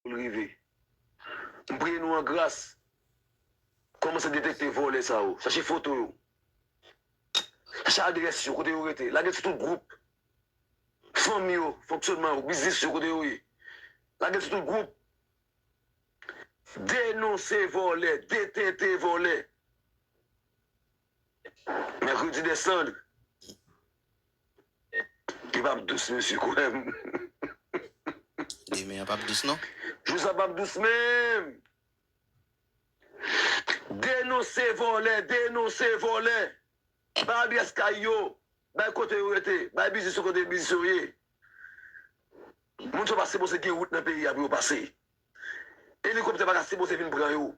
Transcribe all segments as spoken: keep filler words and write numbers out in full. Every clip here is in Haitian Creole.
pou l rive. M priye nou an gras. Kòmanse detekte vòlè sa yo. Chache foto yo. Chache adrès yo, kote yo rete. Lage l sou tout gwoup. Fanmi yo, fonksyònman yo, biznis yo, kote yo ye. Lage l sou tout gwoup. Denonse vòlè, detente vòlè. Mercredi des cendres. Li p ap dous, mesye, kwè m. Demen an p ap dous, non. Jou sa p ap dous menm. Denonse vòlè, denonse vòlè. Bay adrès kay yo, bay kote yo rete, bay biznis yo kote biznis yo ye. Moun sa yo pa sipoze gen wout nan peyi a pou yo pase. Elikoptè pa ka sipoze vin pran yo.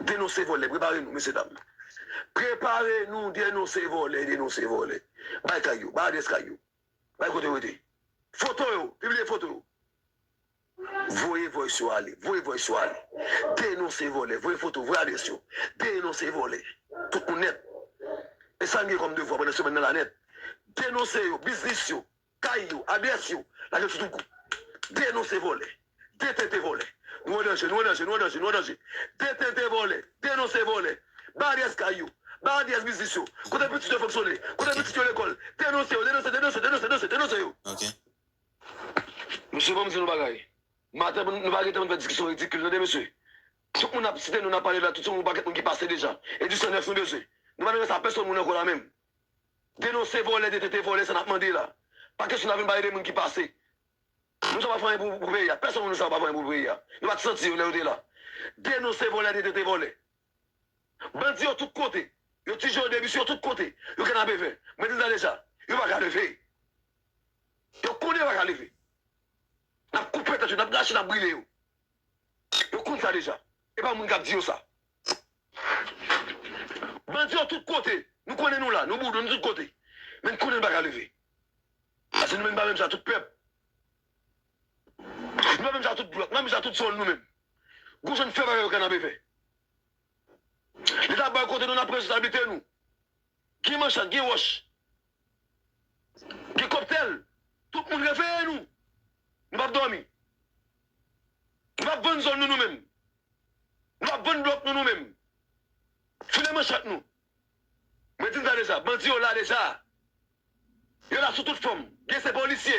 Denonse vòlè, prepare nou, mesye dam. Prepare nou, denonse vòlè, denonse vòlè. Bay kay yo, bay adrès kay yo. Bay kote yo rete. Foto yo, pibliye foto yo. Voye voice yo ale, voye voice yo ale. Denonse vòlè, voye foto, voye adrès yo. Denonse vòlè. Tout moun nèt. E sa n gen kòm devwa pandan semèn nan la nèt. Denonse yo, biznis yo, kay yo, adrès yo. Lage l sou tout gwoup. Denonse vòlè. Detente vòlè. Nou an danje, nou an danje, nou an danje, nou an danje. Detente vòlè. Denonse vòlè. Bay adrès kay yo. Bay adrès biznis yo. Kote pitit yo fonksyone. Kote pitit yo lekòl. Denonse yo, denonse, denonse, denonse, denonse, denonse yo. Ok. Mesye, ban m di nou bagay. Maten, nou pa gentan vin fè diskisyon ridikil, tande, mesye. Tout moun ap site nou, n ap pale la, tout se yon pakèt moun ki pase deja. E di san nèf nou bezwen. Nou pa nan rans a pèsonn moun ankò la menm. Denonse vòlè, detente vòlè, sa n ap mande la. Pa kesyon n ap vin pale de moun ki pase. Moun sa pa fè anyen pou, pou peyi a. Pèsonn moun sa pa fè anyen pou peyi a. Yo pa t santi yo lè yo te la. Denonse vòlè, detente vòlè. Bandi yo tout kote. Yo ti jòdè, misye yo tout kote. Yo kanapevè. Mwen di sa deja. Yo pa ka leve. Yo konnen yo pa ka leve. N ap koupe tèt yo, n ap rache, n ap brile yo. Yo konn sa deja. E pa moun k ap di yo sa. Bandi yo tout kote. Nou konnen nou la, nou boudon, nou tout kote. Men n konnen n pa ka leve. Paske nou menm pa menm jan tout pèp. Nou pa menm jan tout blòk, nou pa menm jan tout zòn nou menm. Gon jan n fè bagay yo kanapevè. Leta bay kote nou, n ap pran responsablite nou. Gen manchèt, gen wòch. Gen kòptèl. Tout moun reveye nou. Nou p ap dòmi. Nou p ap vann zòn nou nou menm. Nou p ap vann blòk nou nou menm. File manchèt nou. Mwen di n sa deja, bandi yo la deja. Yo la sou tout fòm. Gen se polisye.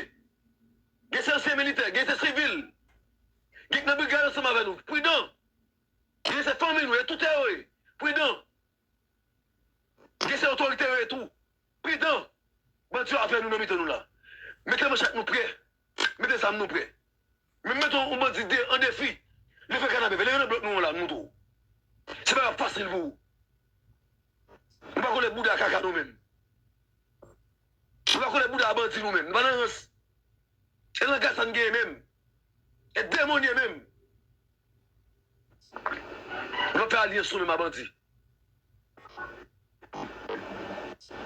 Gen se ansyen militè. Gen se sivil. Gen k nan brigad ansanm avè nou. Pridan. Gen se fanmi nou. E tout yo ye. Pridan. Gen se otorite yo ye tou. Pridan. Bandi yo avè nou nan mitan nou la. Mete manchèt nou prè. Mete zam nou prè. Men mete yon bandi de, an defi. Leve kanapevè, leve nan blòk nou an la, nou montre w. Se pa fasil pou ou. Nou pa kole bouda kaka nou menm. Nou pa kole bouda bandi nou menm. Nou pa nan rans. E langaj sa n genyen menm. E demonye menm. Nou ap fè alyans nou menm a bandi.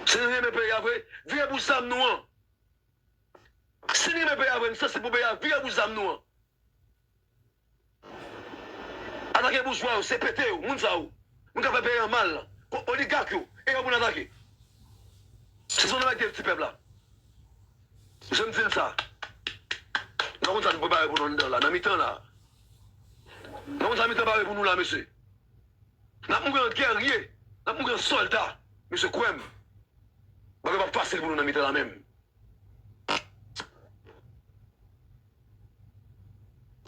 Si nou renmen peyi a vre, vire bouch zam nou an. Si nou renmen peyi a vre, nou sansib pou peyi a, vire bouch zam nou an. Atake boujwa yo, C P T yo, moun sa yo. Moun k ap fè peyi a mal lan. Ko-, oligak yo, e yo pou n atake. Se sa nou mèt di ti pèp la. Mesye, m di n sa. Nou pa konn sa nou prepare pou nou anndan la, nan mitan la. Nou pa konn sa mitan pare pou nou la, mesye. N ap mouri an gèrye, n ap mouri an sòlda. Mesye, kwè m. Bagay p ap fasil pou nou nan mitan la menm.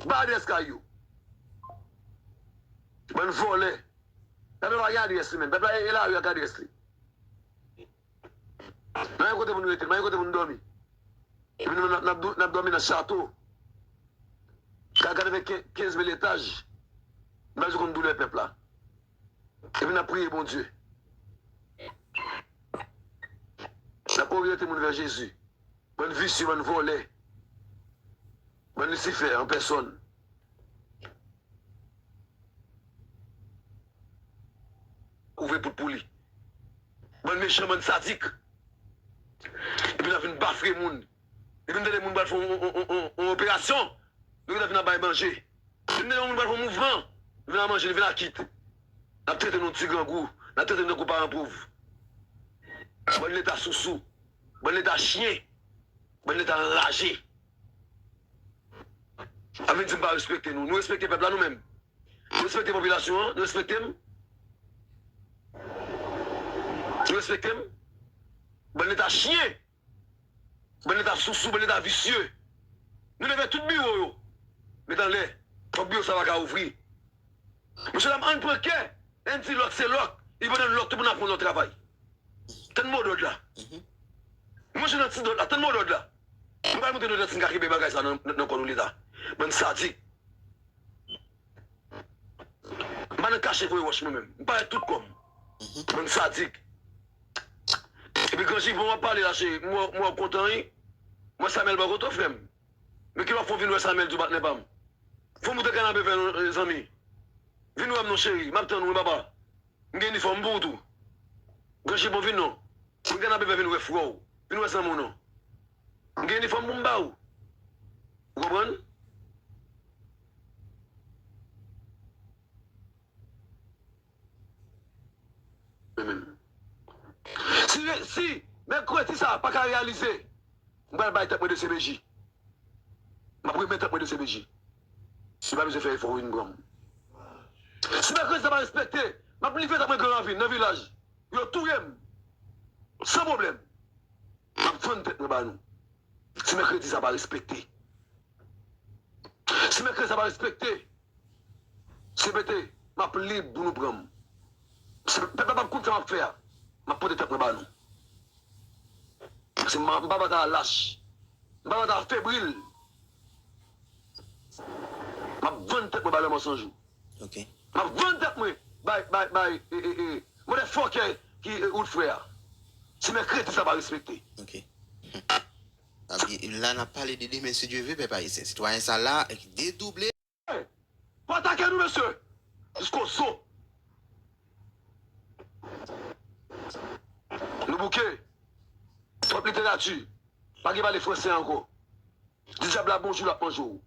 Ba adrès kay yo. Bann vòlè. Pèp la pa gen adrès li menm. Pèp la e lari ak adrès li. N pa gen kote pou nou rete, n pa gen kote pou nou dòmi. Epi nou menm n ap, n ap dò-, n ap dòmi nan chato. Ka-, katrevenkenz mil etaj. Nou pa bezwen konn doulè pèp la. Epi n ap priye Bondye. N ap oryante moun vè Jezi. Bann visye, bann vòlè. Bann Lisifè an pèsòn. Ouvri pout pou li. Bann mechan, bann sadik. Epi n ap vin bafre moun. Epi n tande moun pral fè yon, yon, yon, yon, yon operasyon. Nou gentan vin ap bay manje. Epi n tande yon moun pral fè yon mouvman. Nou vin a manje, nou vin a kit. N ap trete nou ti grangou. N ap trete nou tankou paran pòv. Bann leta sousou. Bann leta chen. Bann leta anraje. Vin di m pa respekte nou. Nou respekte pèp la nou menm. Nou respekte popilasyon an, nou respekte m. Nou respekte m. Bann leta chyen. Bann leta sousou, bann leta visye. Nou leve tout biwo yo. Met anlè. Fòk biwo sa pa ka ouvri. Mesye dam, ann pran kè. Ann di lòk se lòk. Li pa nan lòk, tout moun ap pran lòt travay. Tann mo dòd la. Mwen jwenn nan ti dòd la, tann mo dòd la. Mwen pral montre nou lè si n ka kenbe bagay sa nan, nan, nan kò nou leta. Bann sadik. M pa nan kache voye wòch mwen menm. M parèt tout kò m. Bann sadik. Epi Gran Jipon w ap pale la, cheri. M wè, m wè w kontan, wi. M wè Samuel bò kote w, frè m. Men ki w ap fè w vin wè Samuel tou, patnè pa m? Fò m moute kanapevè non, zanmi. Vin wè m non, cheri. M ap tann ou, wi, papa. M gen inifòm pou ou tou. Gran Jipon, vin non. Vin kanapevè, vin wè frè w. Vin wè zanmi w non. M gen inifòm pou m ba ou. Ou konprann? Men menm. Si, si mèkredi sa a pa ka reyalize, m pral bay tèt mwen de C P J. M ap remèt tèt mwen de C P J. Li pa bezwen fè efò pou vin pran m. Si mèkredi sa pa respekte, m ap livre tèt mwen Gran Ravin, nan vilaj. Yo touye m. San pwoblèm. M ap vann tèt mwen ba nou. Si mèkredi sa pa respekte. Si mèkredi sa pa respekte, C P T, m ap lib pou nou pran m. Si pèp la p ap konn sa m ap fè a, m ap pote tèt mwen ba nou. Paske m, m pa bat a lach. M pa bat a febril. M ap vann tèt mwen bay Lanmò San Jou. Ok. M ap vann tèt mwen bay, bay, bay, e, e, e, motherfucker ki, e, wout frè a. Si mèkredi sa pa respekte. Ok. Sa vle di, la n ap pale de demen, si Dye vle, pèp ayisyen. Sitwayen sa la, ki dedouble. Pa atake nou, mesye! Jisko zo! Nou bouke. Twòp literati. Pa gen pale franse ankò. Di dyab la bonjou, l ap manje w.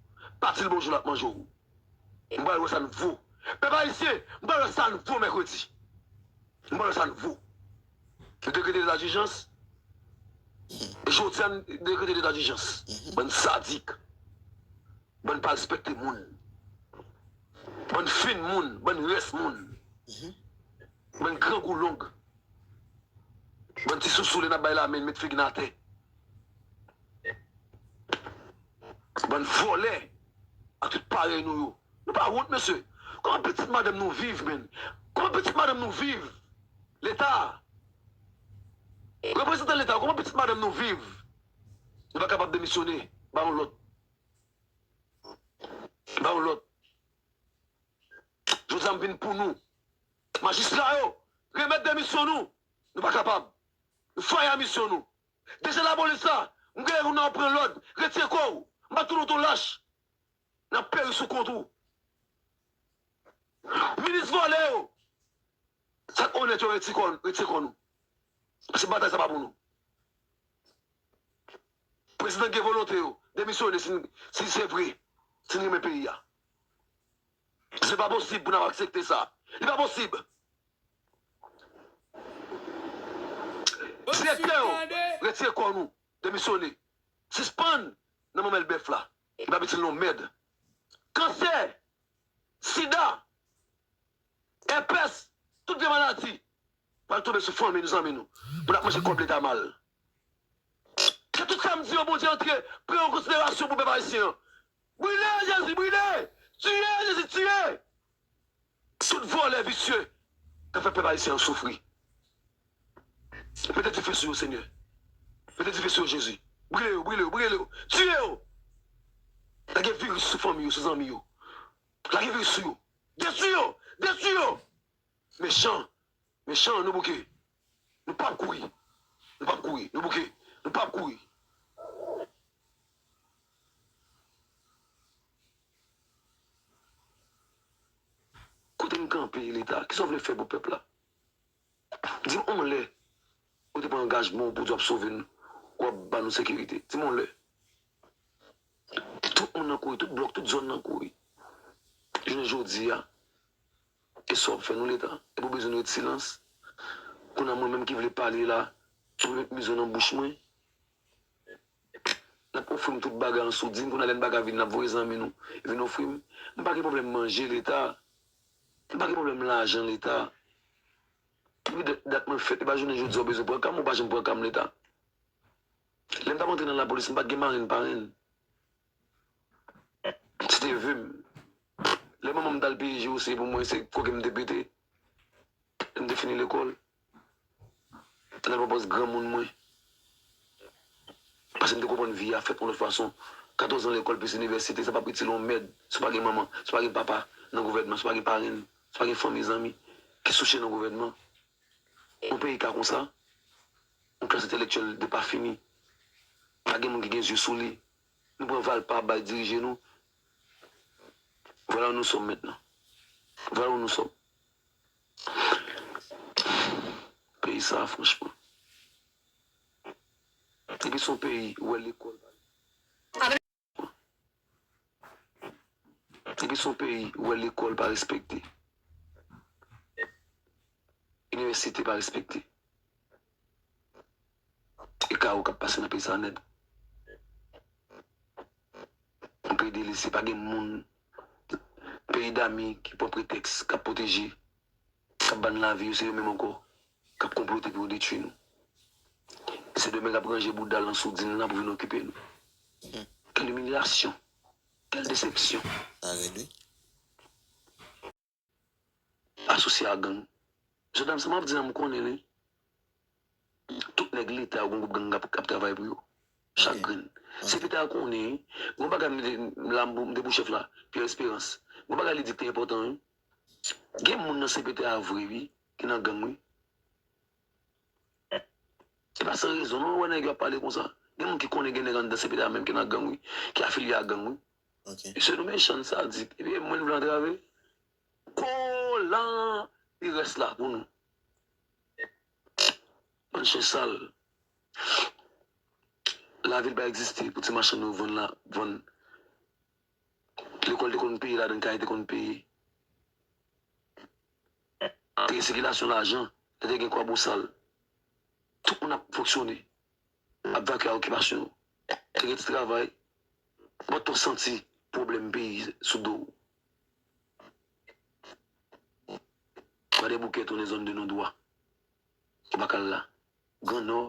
Pa di l bonjou, l ap manje w. M pral wè sa n vo. Pèp ayisyen, m pral wè sa n vo mèkredi. M pral wè sa n vo. Nou dekrete leta dijans. Jodi a, n dekrete leta dijans. Bann sadik. Bann pa respekte moun. Bann fin moun. Bann rès moun. Bann grangou long. Bann ti sousou, lè n ap bay lamen, n met figi n atè. Bann vòlè ak tout parèy nou yo. Nou pa wont, mesye. Kòman pitit madanm nou viv, menn? Kòman pitit madanm nou viv? Leta. Reprezantan Leta, kòman pitit madanm nou viv? Nou pa kapab demisyone, ba yon lòt. Ba yon lòt. Jodi a m vin pou nou. Majistra yo, remèt demisyon nou. Nou pa kapab. Nou faya misyon nou. D G lapolis la, m genlè nou pran lòd, retire kò w. M pa tounen w ton lach. N ap peri sou kont ou. Minis vòlè yo. Sa k onèt yo retire kò, retire kò nou. Paske batay sa pa pou nou. Prezidan gen volonte yo, demisyone si, si se vre, si n renmen peyi a. Se pa posib pou n ap aksepte sa. Li pa posib. Direktè yo, retire kò nou, demisyone. Sispann nan manmèl bèf la. Li pa itil non mèd. Kansè, sida, èpès, tout vye maladi pral tonbe sou fanmi nou, zanmi nou. Pou n ap manje kòb Leta mal. Se tout sa m di yo, Bondye antre, pran an konsiderasyon pou pèp ayisyen an. Brile, Jezi, brile! Tiye, Jezi, tiye! Tout vòlè visye k ap fè pèp ayisyen an soufri. Mete dife sou yo, Senyè. Mete dife sou yo, Jezi. Brile yo, brile yo, brile yo. Tiye yo! Lage viris sou fanmi yo, sou zanmi yo. Lage viris sou yo. Detwi yo! Detwi yo! Mechan! Mechan, nou bouke. Nou p ap kouri. Nou p ap kouri. Nou bouke. Nou p ap kouri. Kote n kanpe, Leta? Kisa w vle fè pou pèp la? Di m on lè ou te pran angajman w pou di w ap sove n, w ap ba nou sekirite. Di m on lè. Tout moun nan kouri, tout blòk, tout zòn nan kouri. Jounen jodi a, e sa w ap fè nou, Leta? Epi w bezwen nou ret silans? Kounye a mwen menm ki vle pale la, ou met mizo nan bouch mwen? N ap ofri m tout bagay an soudin, kounye a lè n pa ka vin, n ap voye zanmi nou vin ofri m. M pa gen pwoblèm manje Leta. M pa gen pwoblèm lajan Leta. Depi dat, dat mwen fèt, e pa jounen jodi a w bezwen pran ka m, ou pa janm pran ka m Leta. Lè m t ap antre nan lapolis, m pa t gen marenn parenn. Se te ve m. Lè manman m t al peye G O C pou mwen, se koke m te pete. M te fini lekòl. Nan pòpòz granmoun mwen. Paske m te konprann vi a fèt yon lòt fason. Katòz an lekòl plis inivèsite, sa p ap itil yon mèd. Si w pa gen manman, si w pa gen papa nan gouvènman, si w pa gen parenn, si w pa gen fanmi, zanmi ki souche nan gouvènman. Yon peyi ka konsa, yon klas entèlektyèl depafini. Pa gen moun ki gen zye sou li. Nou pran valpa bay dirije nou. Vwala nou sòm mentnan. Vwala nou sòm. Peyi sa, franchman. Depi se yon peyi, ou wè lekòl. Depi se yon peyi, ou wè lekòl pa respekte. Inivèsite pa respekte. E kawo k ap pase nan peyi sa a nèt. Yon peyi delese, pa gen moun. Peyi dami ki pran pretèks, k ap pwoteje, k ap ba n lavi yo, se yo menm ankò k ap konplote pou yo detwi nou. Se demen k ap ranje bouda l nan soudin lan pou vin okipe nou. Kèl imilyasyon! Kèl desepsyon! Asosye a gang. Mesye dam sa m ap di la, m konnen li. Tout nèg Leta yo, gon gwoup gang k ap, k ap travay pou yo. Chak grenn. C P T a konnen, gon bagay m te, la, m te pou chèf la, Pierre Espérance. Gon bagay li di ki te enpòtan, wi. Gen moun nan C P T a vre, wi, ki nan gang, wi. Se pa san rezon, non, ou wè nèg yo ap pale konsa. Gen moun ki konnen gen nèg anndan C P T a menm ki nan gang, wi, ki afilye a gang, wi. Mesye nou mechan, sadik. Epi mwen vle antrave. Kolan, li rès la pou nou. Bann chen sal. Lavil pa egziste pou ti machann yo vann la, vann. Lekòl te konn peye ladan, kay te konn peye. Te gen sikilasyon lajan, te gen kòb ou sal. Tout moun ap fonksyone, ap vake a okipasyon yo. Te gen ti travay. Ou pa t twò santi pwoblèm peyi sou do w. Gwadebouke tounen zòn de non dwa. Ou pa ka al la. Gran Nò,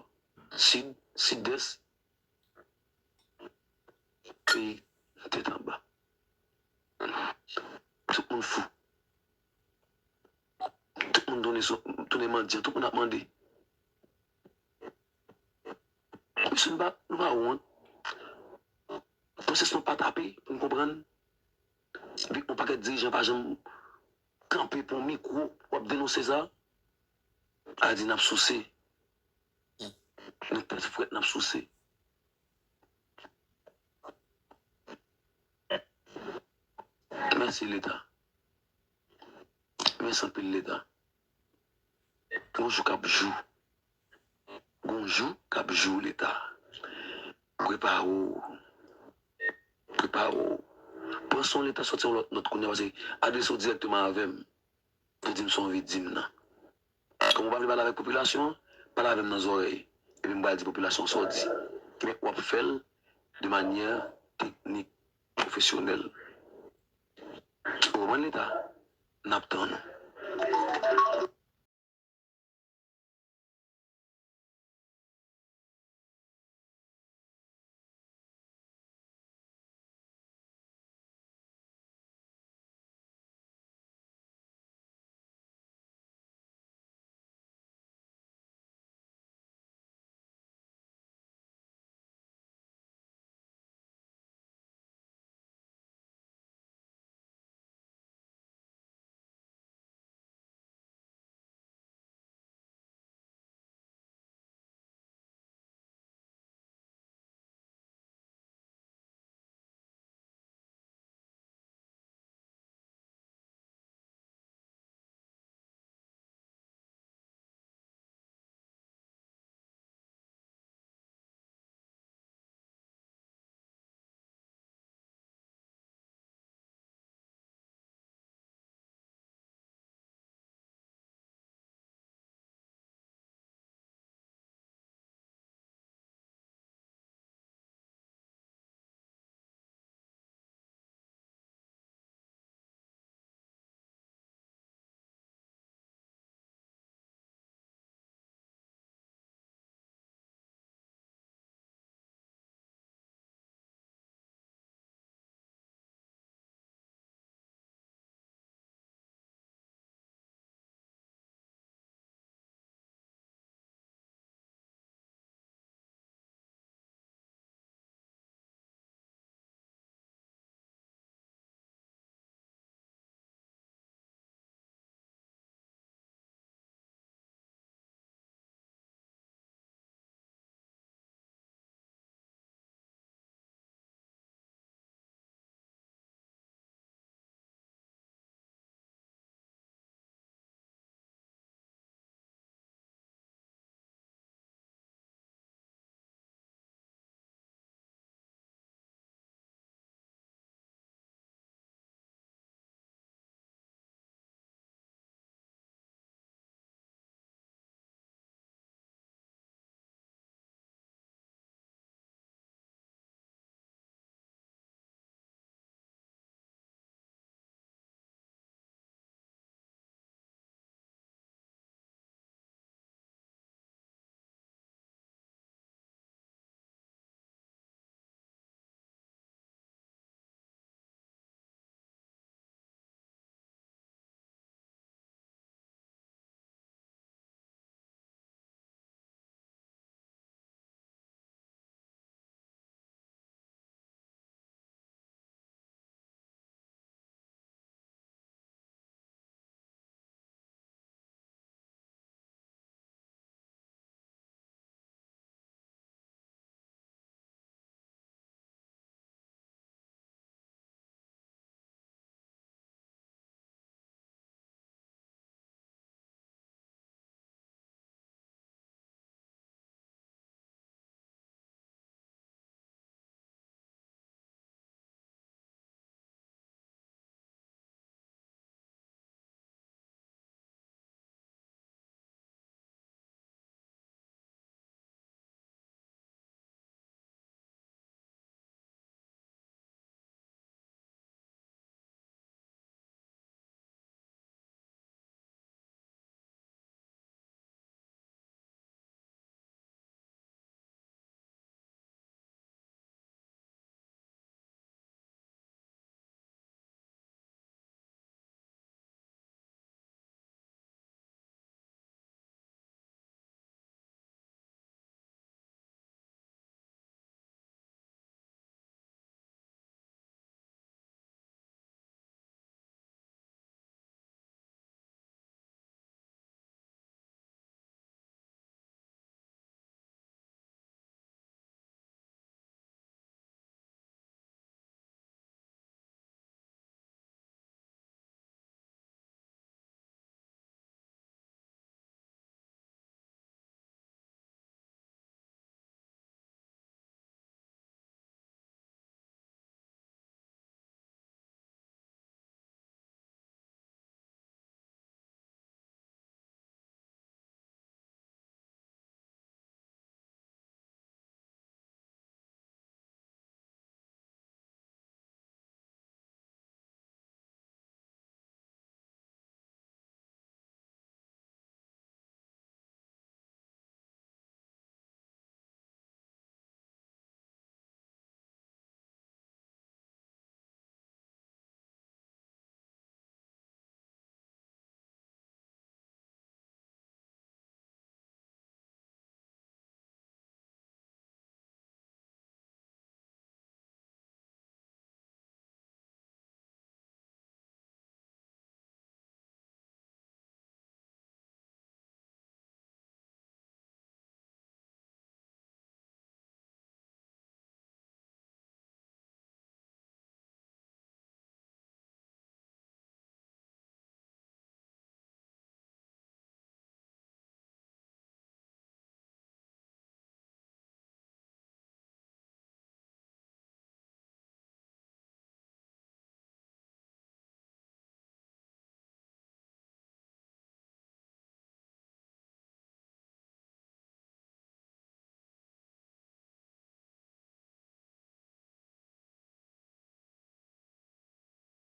Sid, Sidès, peyi tèt anba. Tout moun fou. Tout moun tounen sou, tounen mandyan, tout moun ap mande. Mesye, nou pa, nou pa wont. Pwosès nou pa tape pou n konprann. Epi yon pakèt dirijan pa janm kanpe pou yon mikwo, w ap denonse sa. A di n ap souse. Nan tèt frèt n ap souse. Mèsi Leta. Mèsi anpil Leta. Gon jou k ap jou. Gon jou k ap jou Leta. Prepare w. Prepare w. Pran swen w Leta, sòti yon lòt nòt kounye a, pase adrese w dirèkteman avè m. Pou di m sa w anvi di m nan. Kòm ou pa vle pale avèk popilasyon an, pale avè m nan zòrèy. Epi m pral di popilasyon an sa w di. Men w ap fè l de manyè teknik, pwofesyonèl. Ou konprann Leta? N ap tann ou.